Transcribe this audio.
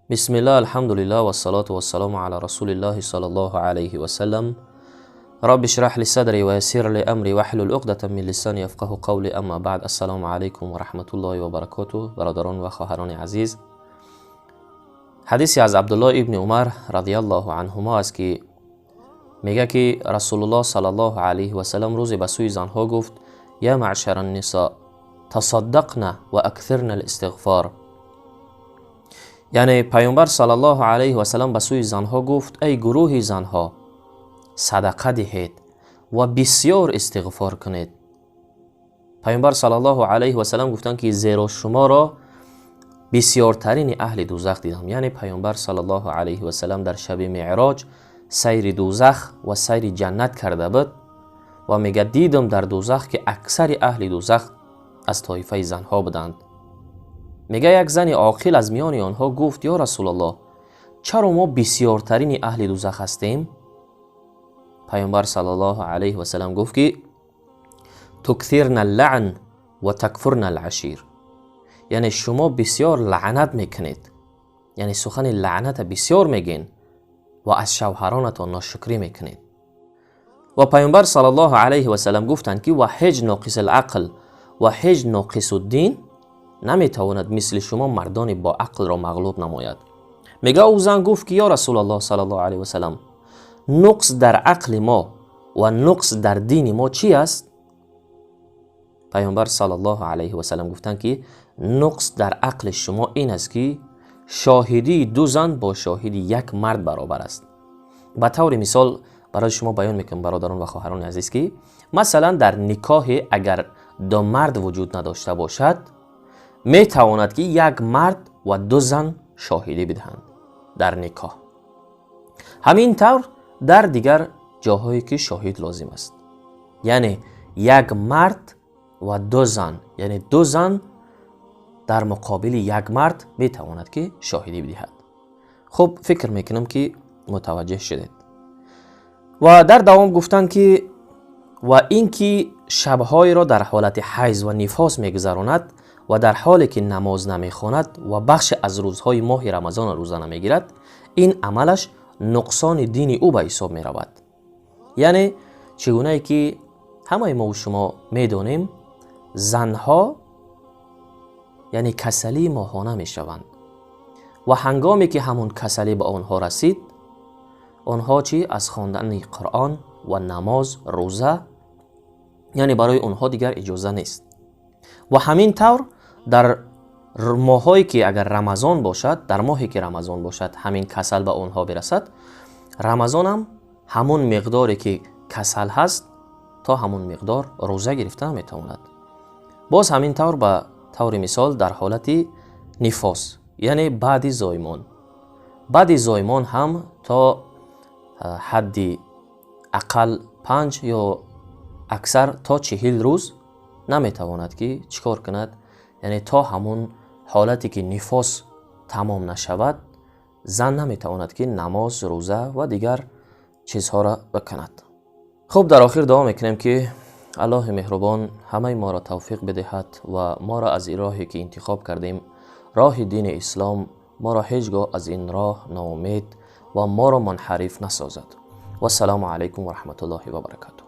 Бисмиллаҳ, алҳамдулиллаҳ, вассалоту вассаламу ала расулиллаҳи саллаллоҳу алайҳи васаллам. Рабби шраҳ ли садри ва яссир ли амри ваҳлул уқдатан мин лисани яфқаҳу қавли. Амма баъд. Ассалому алайкум ва раҳматуллоҳи ва баракотуҳ. Бародарон ва хоҳарони азиз, ҳадисе аз Абдуллоҳ ибни Умар радиаллоҳу анҳумо аст, ки мега, ки Расулуллоҳ саллаллоҳу алайҳи васаллам рӯзе ба сӯи занҳо гуфт: «Я маъшара ннисо, тасаддақна ва акthирна листиғфор». Яъне Пайғамбар саллаллоҳу алайҳи васаллам ба сӯи занҳо гуфт: «Эй гурӯҳи занҳо, садақа диҳед ва бисёр истиғфор кунед». Пайғамбар саллаллоҳу алайҳи васаллам гуфтанд, ки зеро шуморо бисёртарини аҳли дӯзах дидам. Яъне Пайғамбар саллаллоҳу алайҳи васаллам дар шаби Меъроҷ сайри дӯзах ва сайри ҷаннат карда буд ва мега: «Дидам дар дӯзах, ки аксари аҳли дӯзах аз тоифаи занҳо буданд». Мега, як зани оқил аз миёни онҳо гуфт: «Ё Расулаллоҳ, чаро мо бисёртарини аҳли дӯзах ҳастем?» Пайғамбар саллаллоҳу алайҳи васаллам гуфт, ки тукthирна лаън ва такфурна алашир, яъне шумо бисёр лаънат мекунед, яъне сухани лаъната бисёр мегӯен ва аз шавҳаронатон ношукрӣ мекунед. Ва Пайғамбар саллаллоҳу алайҳи васаллам гуфтанд, ки ва ҳеҷ ноқисилақл ва ҳеҷ ноқисуддин наметавонад мисли шумо мардони боақлро мағлуб намояд. Мега, ӯ зан гуфт, ки ё Расулаллоҳ саллаллоҳу алайҳи васаллам, нуқс дар ақли мо ва нуқс дар дини мо чӣ аст? Пайғамбар саллаллоҳу алайҳи васаллам гуфтанд, ки нуқс дар ақли шумо ин аст, ки шоҳидии ду зан бо шоҳиди як мард баробар аст. Ба таври мисол барои шумо баён мекунам, бародарон ва хоҳарони азиз, ки масалан дар никоҳе агар ду мард вуҷуд надошта бошад, метавонад, ки як мард ва ду зан шоҳидӣ бидиҳанд дар никоҳ. Ҳамин тавр дар дигар ҷоҳое, ки шоҳид лозим аст, яъне як мард ва ду зан, яъне ду зан дар муқобили як мард метавонад, ки шоҳидӣ бидиҳад. Хуб, фикр мекунам, ки мутаваҷҷеҳ шудед. Ва дар давом гуфтанд, ки ва ин ки шабҳоеро дар ҳолати ҳайз ва нифос мегузаронад ва дар ҳоле ки намоз намехонад ва бахше аз рӯзҳои моҳи Рамазонро рӯза намегирад, ин амалаш нуқсони дини ӯ ба ҳисоб меравад. Яъне чӣ гунае ки ҳамаи мову шумо медонем, занҳо яъне касалии моҳона мешаванд ва ҳангоме ки ҳамон касалӣ ба онҳо расид, онҳо чӣ аз хондани Қуръон ва намоз, рӯза, яъне барои онҳо дигар иҷоза нест. Ва ҳамин тавр дар моҳҳое ки агар Рамазон бошад, дар моҳе ки Рамазон бошад, ҳамин касал ба онҳо бирасад, Рамазонам ҳамон миқдоре ки касал ҳаст, то ҳамон миқдор рӯза гирифта наметавонад. Боз ҳамин тавр, ба таври мисол, дар ҳолати нифос, яъне баъди зоймон, баъди зоймон ҳам то ҳадди ақал 5 ё аксар то 40 рӯз наметавонад, ки чӣ кор кунад, яъне то ҳамон ҳолате ки нифос тамом нашавад, зан наметавонад, ки намоз, рӯза ва дигар чизҳоро бикунад. Хуб, дар охир дуо мекунем, ки Аллоҳи меҳрубон ҳамаи моро тавфиқ бидиҳад ва моро аз ин роҳе ки интихоб кардем, роҳи дини ислом, моро ҳеҷ гоҳ аз ин роҳ ноумед ва моро мунҳариф насозад. Вассалому алайкум ва раҳматуллоҳи ва баракатуҳ.